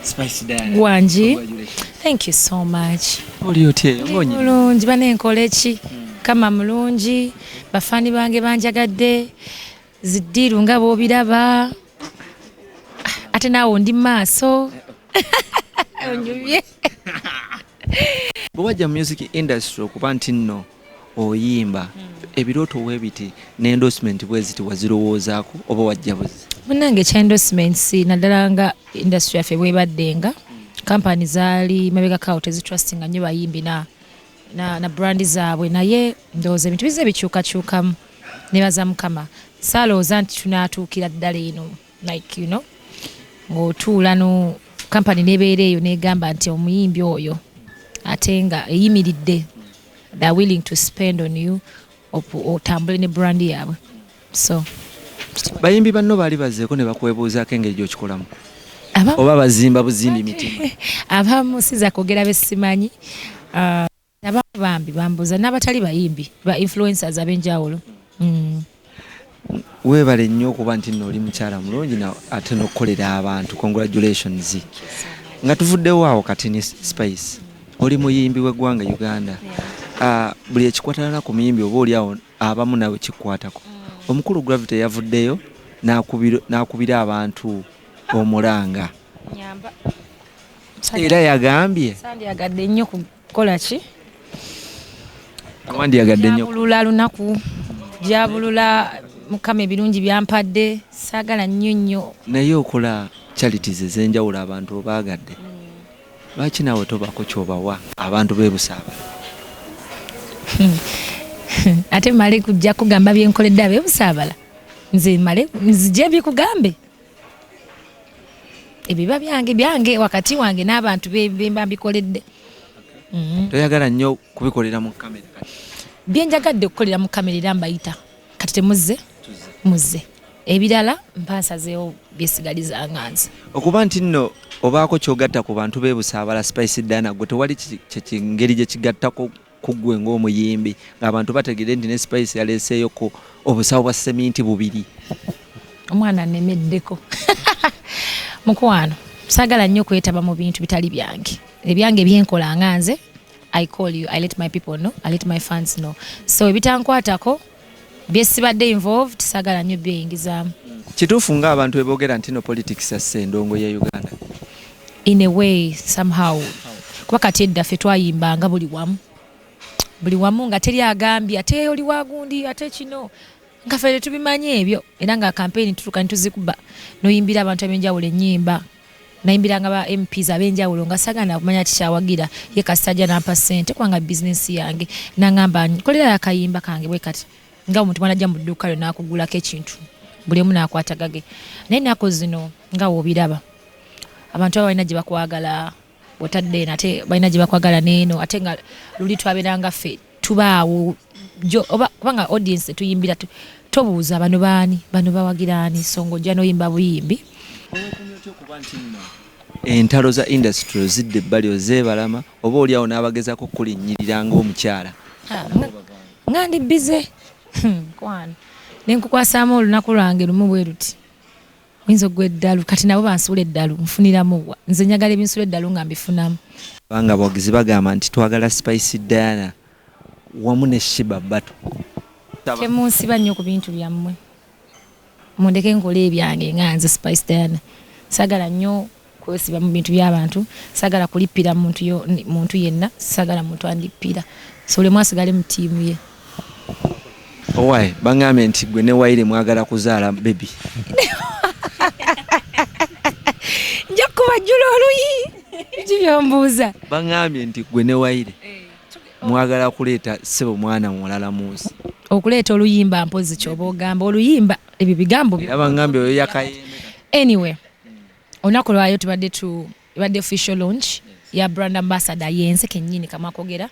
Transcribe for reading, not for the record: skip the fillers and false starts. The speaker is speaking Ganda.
Spice Diana. Wangi. Congratulations. Thank you so much. Oli otya eyo ng'onyirira? Mulungi banenkola ki? Kama mulungi, bafaani bange banjagadde, ziddiiru nga bw'obiraba. Ate naawe ndi maaso. Onyumye. Bwe wajja mu music industry okuba nti nno oyimba, ebirooto weebiti ne endorsement bwe ziti wazirowoozaako oba wajja buzi? Munnange, ekya endorsements, naddala nga industry yaffe bwebaddenga, kampani zaali mabegakaawo tezitrustinga nnyo bayimbi na brand zaabwe, naye ndowooza ebintu bizze bikyukakyukamu. Nebaza Mukama, saalowooza nti tunaatuukira ddala eno, like ng'otuula no kampani nebeera eyo negamba nti omuyimbi oyo ate nga eyimiridde, they are willing to spend on you otambule ne brand yaabwe, so Bayimbi banno baali bazzeeko ne bakwebuuzaako engeri gy'okikolamu abamu oba bazimba buzimbi mitima? Abamu siza kwogera besimanyi. Abamu bambi bambuuza, n'abatali bayimbi, ba influencers ab'enjawulo. Weebale nnyo okuba nti nno oli mukyala mulungi ate n'okukolera abantu. Congratulations. Nga tuvuddewo awo kati ne Spice, oli muyimbi w'eggwanga Uganda. Ah, buli ekikwatana ku muyimbi oba oli awo abamu nawe kikwatako. Omukulu Gravity yavuddeyo n'akubira abantu omulanga Nyamba. era yagambye Sandyagadde nnyo kukola ki? Wandyagadde nnyo? Jabulula lunaku, jabulula Mukama ebirungi byampadde, saagala nnyo nnyo. Naye okola charities ez'enjawulo, abantu obaagadde, lwaki naawe tobaako kyobawa abantu b'ebusaabala? Ate male kujja kugamba byenkoledde abebusaabala, nze male nzije bikugambe ebiba byange byange wakati wange n'abantu bemba mbikoledde. Toyagala nnyo kubikolera mu kamera kati? Byenjagadde okukolera mu kamera era mbayita kati, temuzze muzze, ebirala mpansazeewo byesigaliza nga nze. Okuba nti nno obaako kyogatta ku bantu b'ebusaabala, Spice Diana, gwe tewali ngeri gye kigattako ku ggwe ng'omuyimbi ng'abantu bategere nti ne Spice yaleeseeyo ku obusawo bwa seminti bubiri? Omwana nemeddeko, mukwano, saagala nnyo kwetaba mu bintu bitali byange. Ebyange byenkola nga nze, I call you, I let my people know, I let my fans know. So ebitankwatako, byesibadde involved, saagala nnyo byeyingizaamu. Kituufu ng'abantu eboogera nti no politics asse endongo ye Uganda? In a way, somehow, kuba kati edda ffe twayimbanga buli wamu, buli wamu, nga teri agambye ate oli wagundi ate kino, nga ffe tetubimanyi ebyo, era nga campaign tutuuka netuzikuba noyimbira abantu ab'enjawulo ennyimba. Nayimbiranga ba MPs ab'enjawulo nga sagana kumanya kikyawagira ye, kasajja nampa ssente kubanga bizinensi yange, nangamba nkolerayo akayimba kange bwe kati, nga omuntu mwanajja mu dduuka lyo n'akugulako ekintu, buli omu n'akwata gage. Naye ennaku zino nga woobiraba, abantu aba balina gye bakwagala bwotadde eno, ate balina gye bakwagala n'eno, ate nga luli twabeeranga ffe tubaawo oba kubanga audience tuyimbira tobuuza bano baani, bano bawagira ani, so ng'ojja n'oyimba buyimbi. Okuba nti nno entalo za industry ozidde ebbali, ozeebalama, oba oli awo n'abagezaako okukulinnyirira ng'omukyala? Nga ndi busy, kwano nenkukwasaamu olunaku lwange lumu bwe luti, oyinza okugwa eddalu. Kati nabo bansuula eddalu, nfuniramu wa? Nze njagala ebinsula eddalu nga mbifunamu. Kubanga abawagizi bagamba nti twagala Spice Diana wamu ne Sheebah battle. Temunsiba nnyo ku bintu byammwe, mundeke nkole ebyange nga nze Spice Diana. Saagala nnyo kwesiba mu bintu by'abantu, saagala kulippira muntu yenna, saagala muntu andippira, so buli omu asigale mu ttiimu ye. Owaye baŋŋambye nti gwe ne Waire mwagala kuzaala baby. Nja kubajjula oluyi ki byombuuza. Baŋŋambye nti gwe ne Waire mwagala kuleeta ssebo mwana mulala mu nsi. Okuleeta oluyimba mpozi kyoba ogamba oluyimba, ebyo bigambo Era baŋŋambye oyo yakayembe. Anyway, olunaku lwayo tubadde tu ebadde official launch ya brand ambassador, yenze kennyini kamwakogera.